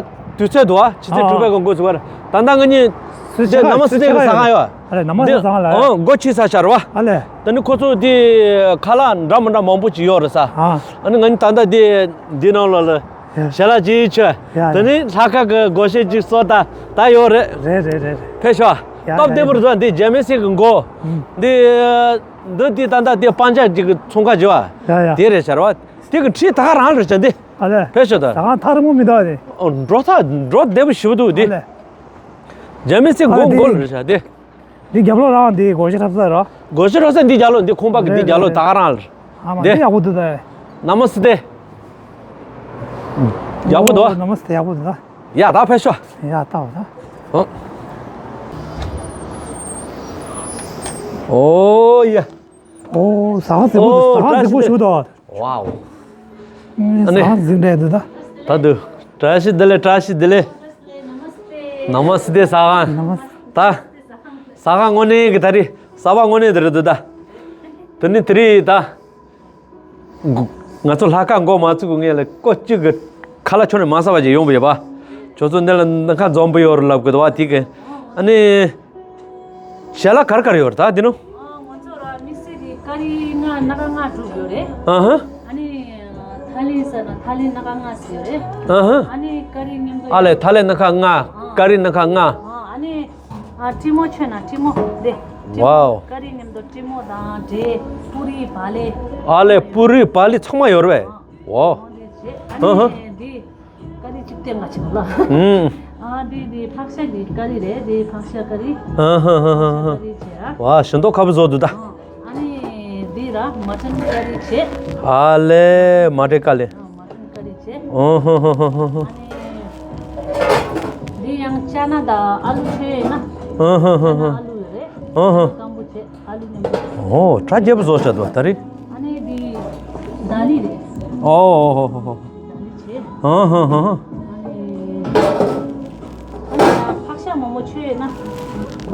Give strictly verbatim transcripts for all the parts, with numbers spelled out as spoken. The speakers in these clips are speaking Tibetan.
ད་དུས་ཚོད་འདུག་བ། ཕྱི་ཚེས་ཨ། དྲུག་པའི་གི་འགོ་ཚུགས་པར། ད་ལྟ་ང་གཉིས་སུ་འདི་ཆེ་ཁ་ན་མ་སུ་སུ་ཆེ་ཁ་ཟ་ཡོད་ཁང་ཡོད། ཨ་ལས། ན་མ་འདི་ཟ་ཁང་ལ། ཨོ་སྒོ་ཕྱེ་ས་ཤར་བ། ཨ་ལས། ད་ནི་ཁོ་ཚོ་འདི་ཁ་ལག་འདྲ་མི་འདྲ་མང་པོ་ཅིག་ཡོད་རེད་ས། ཨ། ཨ་ནི་ང་གཉིས་ད་ལྟ་འདི་འདི་ནང་ལོགས་ལ་ཡ། ཞལ་ལག་ཅིག་མཆོད། ཡ། ད་ནི་ལྷ་ཁང་གི་སྒོ་ཕྱེ་ཅིག་གསོ་ད་ད་ཡོད་རེད། རེད་རེད་རེད་རེད། ཕེབས་ཤོག་ཡ། སྟབས་བདེ་པོ་རེད་ད། འདི་རྒྱ་མི་སི་གི་མགོ། ཨུམ། འདི་འདི་འདི་ད་ལྟ་འདི་སྤང་བྱ་ཅིག་གི་ཚོང་ཁང་ཅིག་བ། ཡ་ཡ། དེ་རེད་ཤར་བ། དེ་གི་ཁྲི་ད་ག་རང་རེད་ཤག་འདི། ཨ་ལས། ཕེབས་ཤོག་ད། ཟ་ཁང་ཐག་རིང་མོ་མི་འདུག་ཨ་ནི། ཨོ་འགྲོ་ཐག་འགྲོ་བདེ་པོ་ཞེ་པོ་འདུག་འདི། ཨ་ལས། རྒྱ་མི་སི་ཨ་མགོ་ལས་མགོ་འདི། ལ་རེད་ཤག་འདི། འདི་རྒྱབ་ལོགས་རང་འདི་སྒོ་ཕྱེ་འཁྲབ་ས་ར། སྒོ་ཕྱེ་འཁྲབ་ས་འདི་རྒྱབ་ལོགས། འདི་ཁང་པ་གི་འདི་རེད་རྒྱབ་ལོགས། རེད་རེད། ད་ག་རང་རེད། ཨ་མ་འདི། འདི་ཡག་པོ་འདུག་ད། ན་མ་སི་ཏེ། ཡག་པོ་འདུག་ཨོ་ན་མ་སི་ཏེ། ཡག་པོ་འདུག་ད། ཡ་ད་ཕེབས་ཤོག་ཡ་ད་བ་ད། ཨོ། ཨོ་ཡ། ཨོ་ཟ་ཁང་རྫིག་པོ་འདུག་ཨོ་ཟ་ཁང་རྫིག་པོ་ཞིག་འདུག་ཝའོ། ཨ་ནི། ཟ་ཁང་རྫིག་འདྲ་འདུག་ད། ད་འདུག་བཀྲ་ཤིས་བདེ་ལེགས། བཀྲ་ཤིས་བདེ་ལེགས། ན་མ་སི་ཏེ་ཟ་ཁང་། ན་མ་སི་ཏེ། ད། ཟ་ཁང་དངོས་གནས་ཀྱི་ད་རེད། ཟ་བ་དངོས་གནས་དེ་རེད་འདུག་ད། དེ་ནི་དེ་རེད་ད། ང་ཚོ་ལྷ་ཁང་མགོ་མ་ཚུགས་ངས་ལ་སྐོར་གཅིག་གི་ཁ་ལག་ཁྱོན་ནས་མ་ཟ་བ་ཅིག་ཡོང་བ་ཡོད་པ། ཁྱོད་ཚོ་འདི་ལ་ནམ་མཁའ་འཛོམས་པོ་ཡོད་རེད་ལབ་གི་འདུག་བ། དེ་གི་ཨ་ནི། ཞལ་ལག་ག་རེ་ག་རེ་ཡོད་རེད་ད་འདི་ནང་། ཨ་ང་ཚོ་ར་དམིགས་བསལ་གྱི་ཀ་རི་ལྔ། སྣ་ཁ་ལྔ་དྲུག་ཡོད་རེད། ཨ་ཧ། ཨ་ནི་ཐ་ལི་ཟེར་ན་ཐ་ལི་སྣ་ཁ་ལྔ་ཟེར་ཡོད་རེད། ཨ་ཧ། ཨ་ནི་ཀ་རི་མཉམ་དུ། ཨ་ལས། ཐ་ལི་སྣ་ཁ་ལྔ། ཨ། ཀ་རི་སྣ་ཁ་ལྔ། ཨ་ཨ་ནི། ཨ་ཀྲི་མོ་མཆོད་ན་ཀྲི་མོ་རེད། ཀྲི་མོ། ཝའོ། ཀ་རི་མཉམ་དུ་ཀྲི་མོ་དང་འབྲས། པུ་རི། བག་ལེབ། ཨ་ལས། པུ་རི་བག་ལེབ་ཚང་མ་ཡོད་རེད་པས། ཨ། ཝའོ། ཨ་ནི་འདི་ཀ་རི་གཅིག་སྟོན་ག་ཆེན་པོ་ལ། ཨུམ། ཨ་འདི་འདི་ཕག་ཤ་གི་ཀ་རི་རེད། འདི་ཕག་ཤ་ཀ་རི། ཨ་ཧ་ཧ་ཧ་ཧ། ཀ་རི་བྱས་ར། ཝ་ཞིམ་མདོག་ཁ་པོ་བཟོ་འདུག་ད། ཨ་ཨ་ནི་འདི་ར་མ་ཊན་ཀ་རི་བྱས། ཨ་ལས། མ་ཊན་ཀ་ལེ། ཨ་མ་ཊན་ཀ་རི་བྱས། ཨོ་ཧོ་ཧོ་ཧོ་ཧོ། འདི་ཡང་ཅ་ན་དང་ཨ་ལུ་བྱས་ཡིན་ན། ཨོ་ཧོ་ཧོ་ཧོ། ཨ་ལུ་ཡོད་རེད། ཨོ་ཧོ། སྐམ་པོ་བྱས། ཨ་ལུ་མཉམ་དུ། ཨོ་གྲ་རྒྱས་པོ་བཟོ་བྱ་འདུག་ད་རེད། ཨ་ནི་འདི་ད་ལི་རེད། ཨོ་ཧོ་ཧོ་ཧོ། ད་ལི་བྱས། ཨོ་ཧོ་ཧོ་ཧོ། ཨ་ནི་ཨ་ནི་ཕག་ཤ་མོག་མོག་བྱས་ཡིན་ན།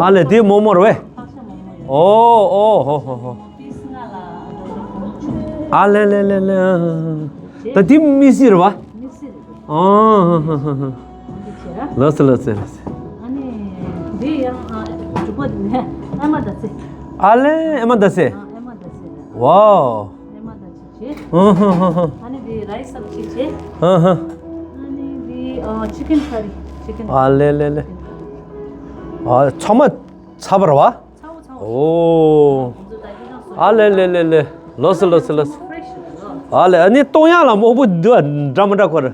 ཨ་ལས། འདི་མོག་མོག་རེད་པས། ཕག་ཤ་མོག་མོག་ཡོད། ཨོ་ཨོ་ཧོ་ཧོ་ཧོ། ཨ་ལེ་ལེ་ལེ་ལེ། ད་འདི་མིག་སི་རེད་པ། མིག་སི་རེད། ཨ་ཧ་ཧ་ཧ། འདི་བྱས་ར། ལགས་སོ་ལགས་སོ་ལགས་སོ། ཨ་ནི་འདི་ཡང་ཨ་དྲུག་པ་འདི་ནས་ཨེ་མ་ད་སེ། ཨ་ལེ་ཨེ་མ་ད་སེ། ཨ་ཨེ་མ་ད་སེ་རེད། ཝའོ། ཨེ་མ་ད་སེ་བྱས། ཨ་ཧ་ཧ་ཧ། ཨ་ནི་འདི་རའི་སི་སབ་ཇི་བྱས། ཨ་ཧ། ཨ་ནི་འདི་ཨ་ཅི་ཀན་ཁ་རི། ཅི་ཀན། ཨ་ལེ་ལེ་ལེ། ཨ་ཚང་མ་ཚ་བ་རེད་པ། ཚ་བོ་ཚ་བོ། ཨོ། ཨ་ལེ་ལེ་ལེ་ལེ། ལགས་སོ་ལགས་སོ་ལགས་སོ། ཨ་ལེ། ཨ་ནི་བཏུང་ཡག་ལ་མང་པོ་འདུག་པ། འདྲ་མི་འདྲ་ཁོ་རེ།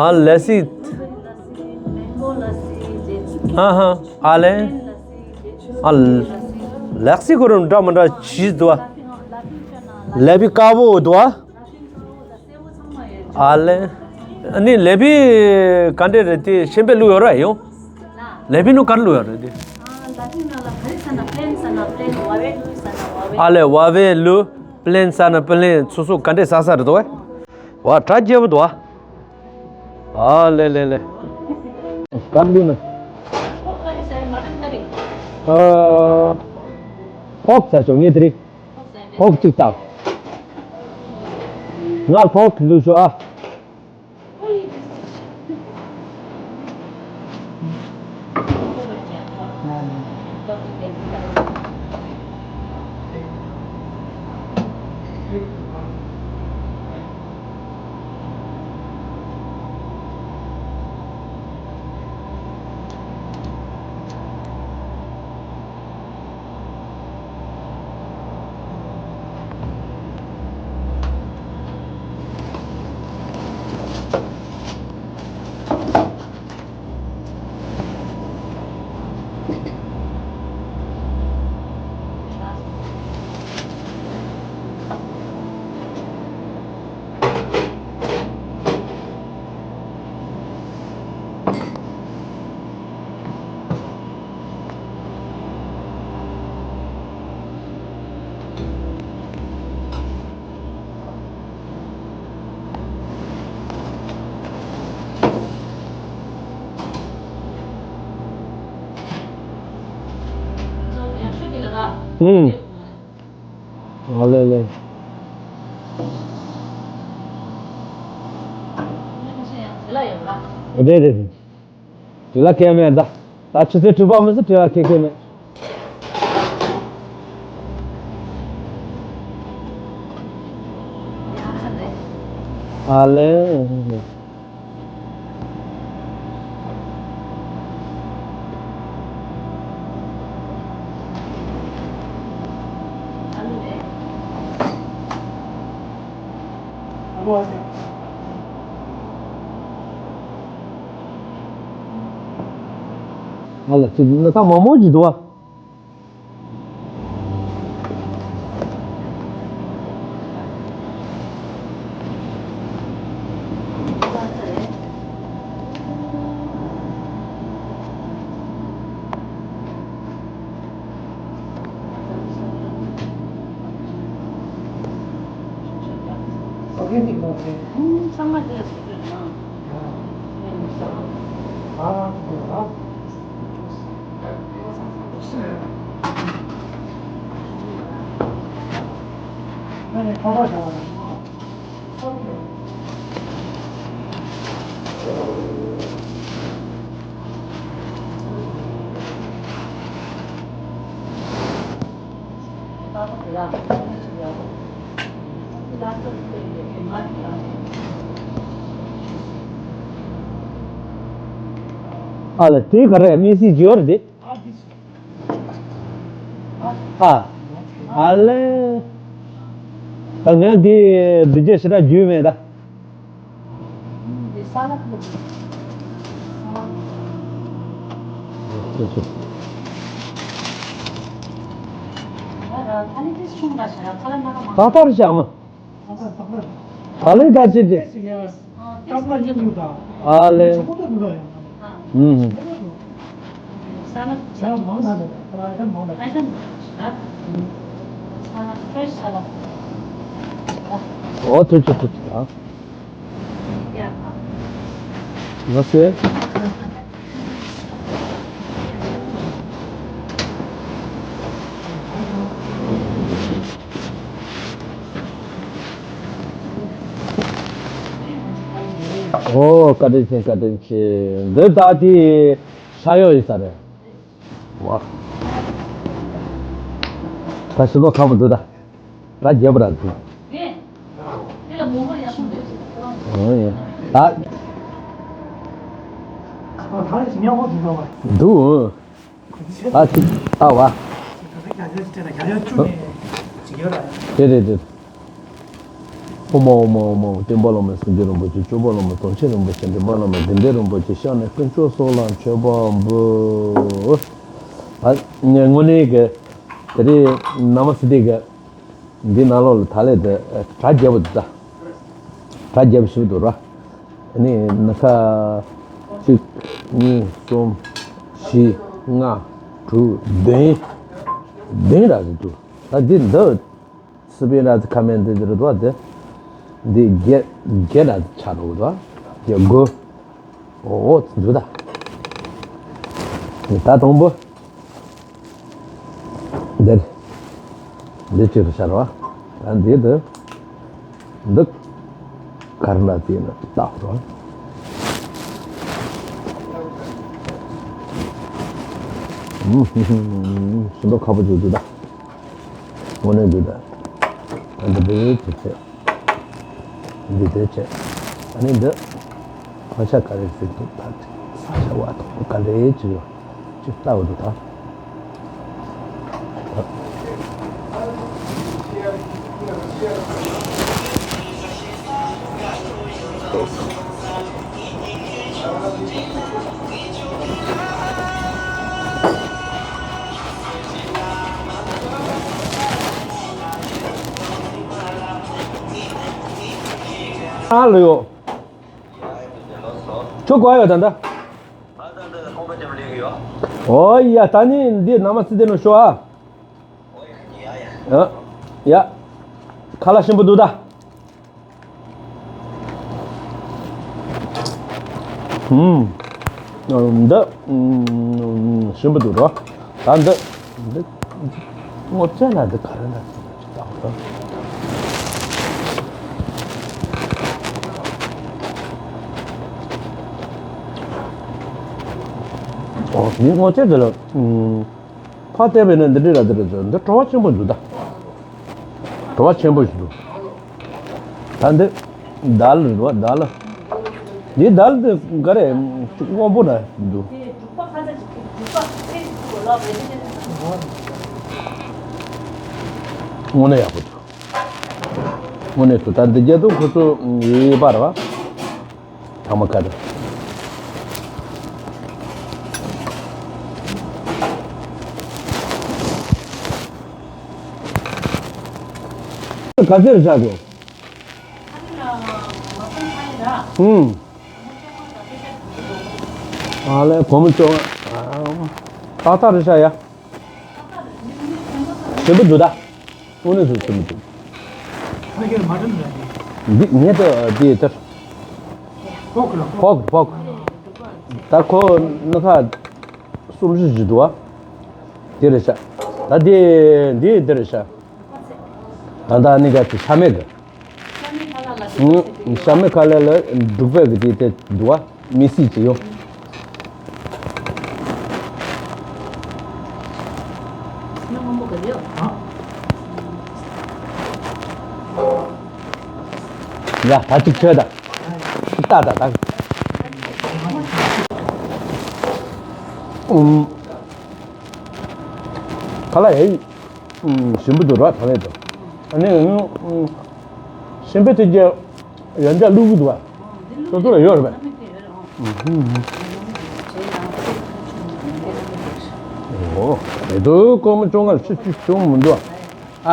ཨ་ལ་སི། ཨ་ཧ། ཨ་ལེ། ཨ་ལ་སི་ཁོ་རེ་འདྲ་མི་འདྲ་ཅིག་འདུག་པ། ལ་ཕི་དཀར་པོ་འདུག་པ། ཨ་ལེ། ཨ་ནི་ལ་ཕི་ག་འདྲ་རེད་དེ་ཤན་པས་བླུགས་ཡོད་རེད་ཡོང་། ལ་ཕི་ནང་ག་རེ་བླུགས་ཡོད་རེད་དེ། ཨ་ལ་ཕི་ནང་ལ་ག་རེ་ཟ་ན་པི་ལེན་ཟ་ན་པི་ལེན། བ་བེ་བླུགས་ཟ་ན་བ་བེ། ཨ་ལེ། བ་བེ་བླུགས། པི་ལེན་ཟ་ན་པི་ལེན། སོ་སོ་ག་འདྲ་ཟ་ས་རེད་དོ། ཝ་གྲ་རྒྱས་པོ་འདུག་པ། ཨ་ལེ་ལེ་ལེ། ག་རེ་བླུགས་ན། ཨ་ཕོག་ཟ་ཆོག་ངས་དེ་རིང་། ཕོག་གཅིག་བཏང་། ང་ཕོག་ལུས་ཤོག་ཨ། ཨུམ། ཨ་ལེ་ལེ། རེད་རེད་རེད། དེ་ལ་ཁེལ་མེད་ད། ད་ཆུ་ཚོད་དྲུག་པ་མི་ཟེར་དེ་ལ་ཁེལ་ཁེལ་མེད། ཨ་ལེ། ཨ་ལ་ཅིག་ན་ད་མང་མང་ཅིག་འདུག་ཨ། Organic མ་རེད། ཚང་མ་དེ་སུ་རེད་ན། ཨ་ཨ། ཨ་ལ་དེ་ག་རེ་མི་སྲིད་འབྱོར་དེ། ཨ། ཨ་ལེ། ད་ངས་འདི་འདི་རྗེས་ཞེ་དྲག་རྒྱུས་མེད་ད། ད་ལྟར་བཞག་མ། ད་ལེ་ད་ཅི་དེ། ཨ་ལེ། ཨུམ། ཨོ་ཐུགས་རྗེ་ཆེ་ཐུགས་རྗེ་ཆེ། ང་ཚོས། ཨོ་བཀའ་དྲིན་ཆེ། བཀའ་དྲིན་ཆེ། འདི་ད་དེ་ཤ་ཡོག་ཡིན་ས་རེད། ཝ། ད་ཤི་ལོ་ཁ་མོ་འདུག་ད། ད་རྒྱབ་ར་འདུག་ཨོ་ཡ། ད། འདུག་ད་ཅིག་ལྟ་བ། དེ་རེད་དེ། ཨོ་མ་ཨོ་མ་ཨོ་མ། སྟོན་པ་བླ་མ་སངས་རྒྱས་རིན་པོ་ཆེ། སྐྱོབ་པ་བླ་མ་དོན་ཆེན་རིན་པོ་ཆེ། འདྲེན་པ་བླ་མ་དགེ་འདུན་རིན་པོ་ཆེ། ཤར་ནས་དཀོན་མཆོག་གསུམ་ལ་མཆོད་པ་འབུལ། ད་ངས་དངོས་གནས་ཀྱི་དེ་རིང་ན་མ་སི་ཏི་གི་འདི་ནང་ལོགས་ལ་ད་ལས་དེ་གྲ་རྒྱས་པོ་འདུག་ད། གྲ་རྒྱས་པོ་ཞིག་འདུག་ར། ཨ་ནི་ན་ཁ་གཅིག་གཉིས་གསུམ་བཞི་ལྔ་དྲུག་བདུན། བདུན་ར་ཟིག་འདུག་ད་འདི་འདི། སི་པན་ར་ཙི་ཁ་མེད་འདི་འདི་རུ་འདུག་བ་དེ། འདི་བརྒྱད་བརྒྱད་ར་ཙི་ཆགས་འགྲོ་གི་འདུག་བ། བརྒྱད་དགུ། འོ་འོ་འདུག་ད། འདི་ད་དང་པོ། འདིར། འདི་གཅིག་རུ་ཤར་བ། ད་འདི་དུ་འདི་གར་ན་དེ་ནི་བཏགས་རོ། ཞིམ་པོ་ཁ་པོ་བྱུག་འདུག་ད། དངོས་གནས་འདུག་ད། ད་འདི་འདི་བྱེད་བྱེད། འདི་འདི་བྱེད། ཨ་ནི་འདི་ཕ་ཤ་ག་རེ་ཟེར་འདུག་ད། ས་ཆ་བ་དང་ག་རེ་བྱེད་ཡོད། ཅིག་ལྟ་བ་འདུག་ད། ཨ་ལོ། ཁྱོད་ག་ཡོད་ད་ལྟ། ཨོ་ཡ། ད་ནི་འདི་ནང་མ་སི་དེ་ནོ་ཤོ་ཨ། ཡ། ཡ། ཁ་ལག་ཞིམ་པོ་འདུག་ད། ཧུམ། འདི་ཞིམ་པོ་འདུག་རོ། ད་འདི་འདི་སྔོ་ཚལ་ན་འདི་ག་རེ་ན་ཅིག་བཏགས་རོ། ཨོ་འདི་སྔོ་ཚལ་འདི་ལ། ཕར་བལྟས་པས་ན་འདི་འདྲ་ར་འདི་འདྲ་འདི་བྲོ་བ་ཆེན་པོ་འདུག་ད། བྲོ་བ་ཆེན་པོ་ཞིག་འདུག་ད་འདི་དཱལ་རེད་བ། དཱལ། འདི་དཱལ་འདི་ག་རེ་ཅིག་སྔོན་པོ་འདྲ་འདུག་དངོས་གནས་ཡག་པོ་འདུག་དངོས་གནས་འདུག་ད་འདི་རྒྱ་དུ་ཁོ་ཚོ་ཡིན་པ་རེད་བ། ཐ་མ་ཁ་རེད། ག་ཚོད་རེད་ཤག་གོ། ཧུམ། ཨ་ལས་གོང་མོ་ཅོག་ཏག་ཏག་རེད་ཤག་ཡ། ཞིམ་པོ་འདུག་ད། དངོས་གནས་སུ་ཚིམ་འདུག་ཕ་གིར་མ་དྲན་ལ་འདི། འདི་ངས་ད་འདི་ལྟར། ཕོག་ལ་ཕོག་ཕོག་ཕོག་ད་ཁོ་ནི་ཁ་གསུམ་བཞི་བཞི་འདུག་བ། དེ་རེད་ཤག་ད་འདི་འདི་འདི་རེད་ཤག་ད་ད་ནི་ག་ཚོད་ཤ་མེད་གི། ཤ་མེད་ཁ་ལག་ལ་འབྲུག་པའི་གི་དེ་དེ་འདུག་བ། མི་སྲིད་ཅི་ཡོང་། ཡ་ད་ཅིག་ཆོད་ད། ཅིག་ལྟ་ད་ད། ཨུམ། ཁ་ལག་ཡ། ཞིམ་པོ་འདུག་ར་ཐང་ལེ་དང་། ཨ་ནི་ཤིང་པའི་ཐིག་རྒྱ་ཡང་བསྐྱར་བླུག་གི་འདུག་བ། སོ་སོ་ལ་ཡོད་རེད་པས། ཨོ། དེ་དུས་སྒོར་མོ་བཅོ་ལྔ་ལ་ཆུ་ཆུ་བྱུང་མི་འདུག་བ། ཨ།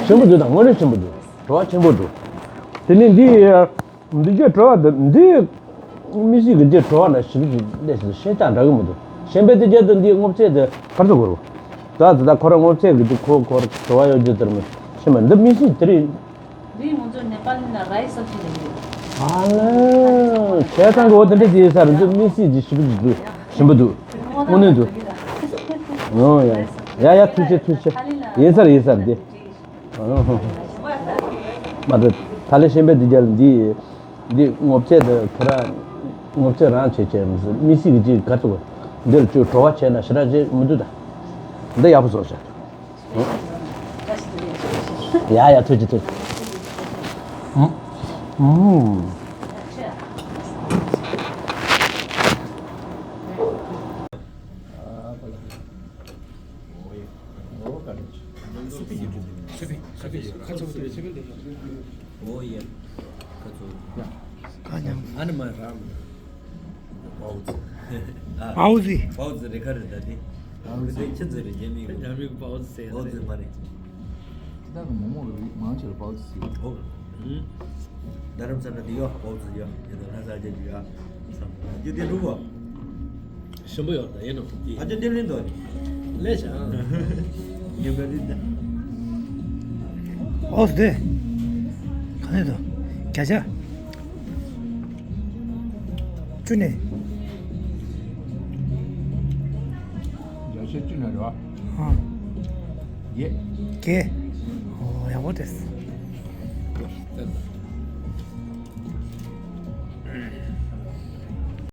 ཞིམ་པོ་འདུག་དང་དངོས་གནས་ཞིམ་པོ་འདུག་བྲོ་བ་ཆེན་པོ་འདུག་དེ་ནས་འདི། འདི་རྒྱུ་བྲོ་བ་འདི་འདི། མི་ཞིག་གི་རྒྱུ་བྲོ་བ་ན་ཞིབ་ཀྱི་ལས་སུ་ཤེས་ཀྱང་འདྲ་གི་མི་འདུག་གཞན་པའི་དེ་རྒྱུ་དུ་འདིའི་སྔོ་ཚལ་དེ་གར་དུ་གོ་རུ། ད་དེ་ད་ཁོ་རང་སྔོ་ཚལ་གི་དུ་ཁོ་ཁོར་བྲོ་བ་ཡོད་རྒྱུ་དེར་མི་ཤེས་མ་འདི་མི་ཞིག་དེ་རེད། འདི་ང་ཚོ་ནེ་པ་ལི་ན་རའི་སབ་ཇི་ལ་ཡོད། ཨ་ལ། བྱས་ཙང་གི་འོ་དེ་འདྲ་དེ་ཡོད་ས་རེད། འདི་མི་ཞིག་གི་ཞིབ་ཀྱི་འདུག་ཞིམ་པོ་འདུག་དངོས་གནས་འདུག་ཨོ་ཡ་ཡ་ཡ་ཐུགས་རྗེ་ཆེ། ཐུགས་རྗེ་ཆེ། ཡིན་ས་རེད་ཡིན་ས་རེད་འདི། མ་གཏོགས་ད་ལན་གཞན་པའི་འདི་རྒྱ་ལ་འདི་འདི་སྔོ་ཚལ་དེ་ཁོ་རང་སྔོ་ཚལ་རང་བྱས་བྱས་མི་སྲིད་མི་སྲིད་ཀྱི་ཅིག་ག་ཚོད་འདི་ལ་ཅིག་བྲོ་བ་བྱས་ན་ཞེ་དྲག་ཅིག་མི་འདུག་ད་འདི་ཡག་པོ་བཟོ་བྱ། ཡ་ཡ་ཐུགས་རྗེ་ཐུགས་རྗེ། ཨོ་ཡེ། ཁ་ཚུགས། ཁ་ཉམས། ཨ་ནི་མ་རང་། པའོ་ཙི། པའོ་ཙི། པའོ་ཙི་རེ་ཁ་རེ་ད་དེ། པའོ་ཙི་ཁྱི་ཙི་རེ་རྒྱ་མི་གི། རྒྱ་མི་གི་པའོ་ཙི་ཟེར། པའོ་ཙི་མ་རེད། ད་གི་མོག་མོག་རེ་མང་ཆེ་ལ་པའོ་ཙི་ཟེར། ཨོ། རྡ་རམ་ས་ལ་དེ་ཡོད། པའོ་ཙི་ཡོད། དེ་ད་ལྷ་ས་རྒྱ་རྒྱུ་ཡོད། ཡོད་དེ་འགྲུབ་བོ། ཞིམ་པོ་ཡོད་ད་ཡིན་ནོ་ཁུག་ཀྱི། ཨ་ཅོ་འདེམས་ལེན་དོ། ལས་བྱ། ཉོ་ག་རེད་ད། ཨོ་སི་དེ། ག་ནས་དོ། བརྒྱ་ཆ། བཅུ་ནས། བརྒྱ་ཆ་བཅུ་ནས་རེད་བ། ཨ། ཡེ། ཀྱེ། ཨོ་ཡག་པོ་རེད།